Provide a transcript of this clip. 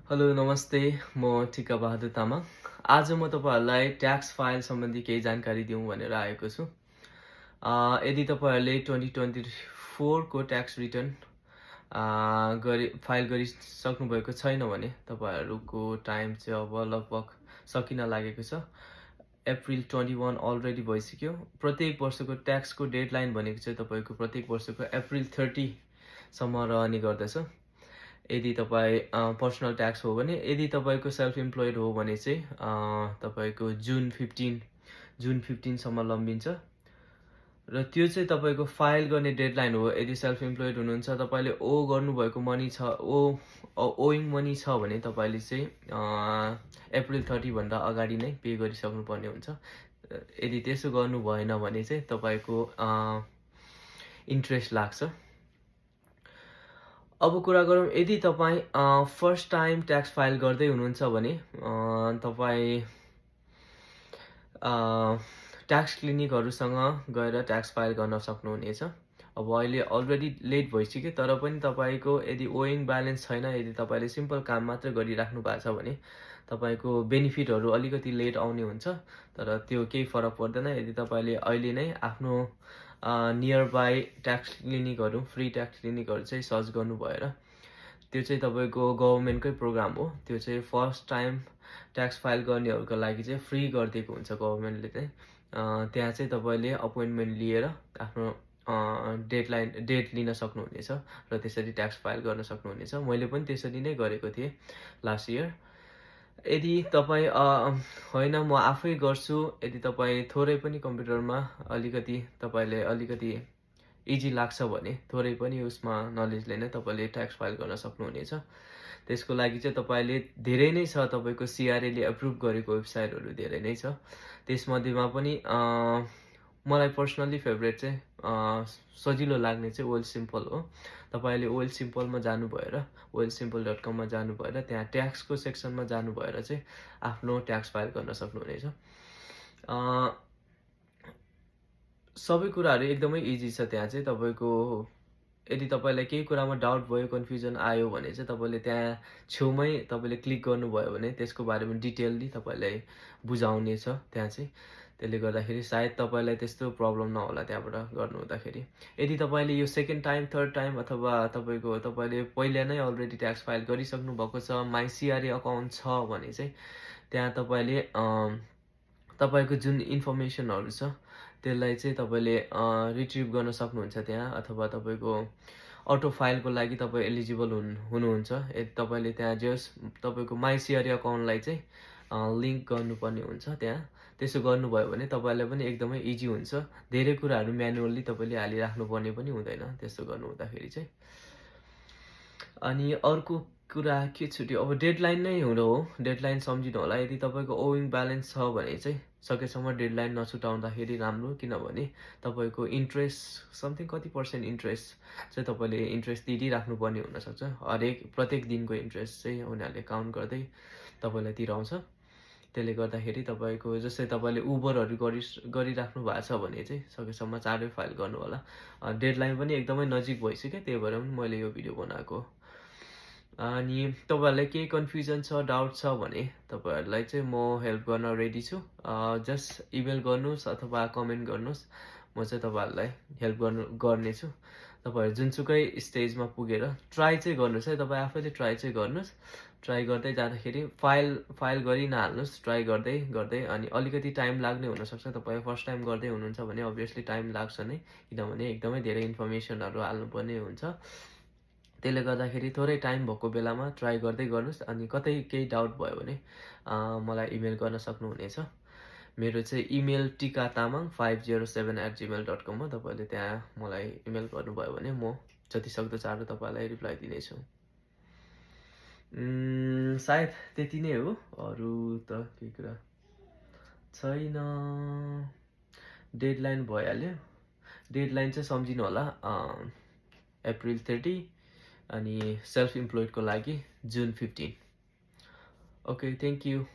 Hello नमस्ते, म टिका बहादुर तामाङ। आज म तपाईँहरूलाई ट्याक्स फाइल सम्बन्धी केही जानकारी दिउँ भनेर आएको छु। यदि तपाईँहरूले 2024 को ट्याक्स रिटर्न फाइल गरिसक्नुभएको छैन भने तपाईँहरूको टाइम चाहिँ अब लगभग सकिन लागेको छ। अप्रिल 21 अलरेडी भइसक्यो। प्रत्येक वर्षको ट्याक्सको डेडलाइन भनेको चाहिँ तपाईँको प्रत्येक वर्षको अप्रिल 30 सम्म रहने गर्दछ। यदि तपाईँ पर्सनल ट्याक्स हो भने, यदि तपाईँको सेल्फ इम्प्लोइड हो भने चाहिँ तपाईँको जुन 15 सम्म लम्बिन्छ र त्यो चाहिँ तपाईँको फाइल गर्ने डेडलाइन हो। यदि सेल्फ इम्प्लोइड हुनुहुन्छ, तपाईँले गर्नुभएको मनी छ, ओइङ मनी छ भने तपाईँले चाहिँ अप्रिल 30 भन्दा अगाडि नै पे गरिसक्नुपर्ने हुन्छ। यदि त्यसो गर्नु भएन भने चाहिँ तपाईँको इन्ट्रेस्ट लाग्छ। अब कुरा गरौँ, यदि तपाईँ फर्स्ट टाइम ट्याक्स फाइल गर्दै हुनुहुन्छ भने तपाईँ ट्याक्स क्लिनिकहरूसँग गएर ट्याक्स फाइल गर्न सक्नुहुनेछ। अब अहिले अलरेडी लेट भइसक्यो, तर पनि तपाईँको यदि ओइङ ब्यालेन्स छैन, यदि तपाईँले सिम्पल काम मात्र गरिराख्नु भएको छ भने तपाईँको बेनिफिटहरू अलिकति लेट आउने हुन्छ, तर त्यो केही फरक पर्दैन। यदि तपाईँले अहिले नै आफ्नो नियर बाई ट्याक्स क्लिनिकहरू, फ्री ट्याक्स क्लिनिकहरू चाहिँ सर्च गर्नु भएर, त्यो चाहिँ तपाईँको गभर्मेन्टकै प्रोग्राम हो। त्यो चाहिँ फर्स्ट टाइम ट्याक्स फाइल गर्नेहरूको लागि चाहिँ फ्री गरिदिएको हुन्छ गभर्मेन्टले चाहिँ। त्यहाँ चाहिँ तपाईँले अपोइन्टमेन्ट लिएर आफ्नो डेट लिन सक्नुहुनेछ र त्यसरी ट्याक्स फाइल गर्न सक्नुहुनेछ। मैले पनि त्यसरी नै गरेको थिएँ लास्ट इयर। यदि तपाईँ होइन म आफै गर्छु, यदि तपाईँ थोरै पनि कम्प्युटरमा तपाईँले अलिकति इजी लाग्छ भने थोरै पनि उसमा नलेजले नै तपाईँले ट्याक्स फाइल गर्न सक्नुहुनेछ। त्यसको लागि चाहिँ तपाईँले धेरै नै छ, तपाईँको सिआरएले एप्रुभ गरेको वेबसाइटहरू धेरै नै छ। त्यसमध्येमा पनि मलाई पर्सनली फेभरेट चाहिँ सजिलो लाग्ने चाहिँ ओइल सिम्पल हो। तपाईँले ओइल सिम्पलमा जानु भएर, oilsimple.com मा जानु भएर त्यहाँ ट्याक्सको सेक्सनमा जानु भएर चाहिँ आफ्नो ट्याक्स फाइल गर्न सक्नुहुनेछ। सबै कुराहरू एकदमै इजी छ त्यहाँ चाहिँ। तपाईँको यदि तपाईँलाई केही कुरामा डाउट भयो, कन्फ्युजन आयो भने चाहिँ तपाईँले त्यहाँ छेउमै तपाईँले क्लिक गर्नुभयो भने त्यसको बारेमा डिटेलली तपाईँलाई बुझाउने छ त्यहाँ चाहिँ। त्यसले गर्दाखेरि सायद तपाईँलाई त्यस्तो प्रब्लम नहोला त्यहाँबाट गर्नु हुँदाखेरि। यदि तपाईँले यो सेकेन्ड टाइम, थर्ड टाइम अथवा तपाईँले पहिला नै अलरेडी ट्याक्स फाइल गरिसक्नु भएको छ, माई सिआरए अकाउन्ट छ भने चाहिँ त्यहाँ तपाईँले तपाईँको जुन इन्फर्मेसनहरू छ त्यसलाई चाहिँ तपाईँले रिट्रिभ गर्न सक्नुहुन्छ त्यहाँ, अथवा तपाईँको अटो फाइलको लागि तपाईँ एलिजिबल हुनुहुन्छ। यदि तपाईँले त्यहाँ तपाईँको माई सिआरए अकाउन्टलाई चाहिँ लिङ्क गर्नुपर्ने हुन्छ त्यहाँ। त्यसो गर्नुभयो भने तपाईँलाई पनि एकदमै इजी हुन्छ। धेरै कुराहरू म्यानुअल्ली तपाईँले हालिराख्नुपर्ने पनि हुँदैन त्यस्तो गर्नु हुँदाखेरि चाहिँ। अनि अर्को कुरा के छुट्यो, अब डेडलाइन नै हो, डेडलाइन सम्झिनु होला। यदि तपाईँको ओइङ ब्यालेन्स छ भने चाहिँ सकेसम्म डेडलाइन नछुटाउँदाखेरि राम्रो, किनभने तपाईँको इन्ट्रेस्ट समथिङ कति पर्सेन्ट इन्ट्रेस्ट चाहिँ तपाईँले इन्ट्रेस्ट दिइराख्नुपर्ने हुनसक्छ। प्रत्येक दिनको इन्ट्रेस्ट चाहिँ उनीहरूले काउन्ट गर्दै तपाईँलाई तिराउँछ। त्यसले गर्दाखेरि तपाईँको जस्तै तपाईँले उबरहरू गरिराख्नु भएको छ भने चाहिँ सकेसम्म चाँडै फाइल गर्नु होला। डेडलाइन पनि एकदमै नजिक भइसक्यो, त्यही भएर पनि मैले यो भिडियो बनाएको। अनि तपाईँहरूलाई केही कन्फ्युजन छ, डाउट छ भने तपाईँहरूलाई चाहिँ म हेल्प गर्न रेडी छु। जस्ट इमेल गर्नुहोस् अथवा कमेन्ट गर्नुहोस्, म चाहिँ तपाईँहरूलाई हेल्प गर्नेछु। तपाईँहरू जुनसुकै स्टेजमा पुगेर ट्राई चाहिँ गर्नुहोस् है, तपाईँ आफैले ट्राई चाहिँ गर्नुहोस्। ट्राई गर्दै जाँदाखेरि फाइल गरि नहाल्नुहोस्, ट्राई गर्दै गर्दै। अनि अलिकति टाइम लाग्ने हुनसक्छ, तपाईँ फर्स्ट टाइम गर्दै हुनुहुन्छ भने अभियसली टाइम लाग्छ नै, किनभने एकदमै धेरै इन्फर्मेसनहरू हाल्नुपर्ने हुन्छ। त्यसले गर्दाखेरि थोरै टाइम भएको बेलामा ट्राई गर्दै गर्नुहोस्। अनि कतै केही डाउट भयो भने मलाई इमेल गर्न सक्नुहुनेछ। मेरो चाहिँ इमेल tikataamang507@gmail.com हो। तपाईँले त्यहाँ मलाई इमेल गर्नुभयो भने म जतिसक्दो चाँडो तपाईँलाई रिप्लाई दिनेछु। सायद त्यति नै हो, अरू त केही कुरा छैन। डेडलाइन भइहाल्यो, डेडलाइन चाहिँ सम्झिनु होला अप्रिल 30 अनि सेल्फ इम्प्लोइडको लागि जुन 15। Okay, thank you.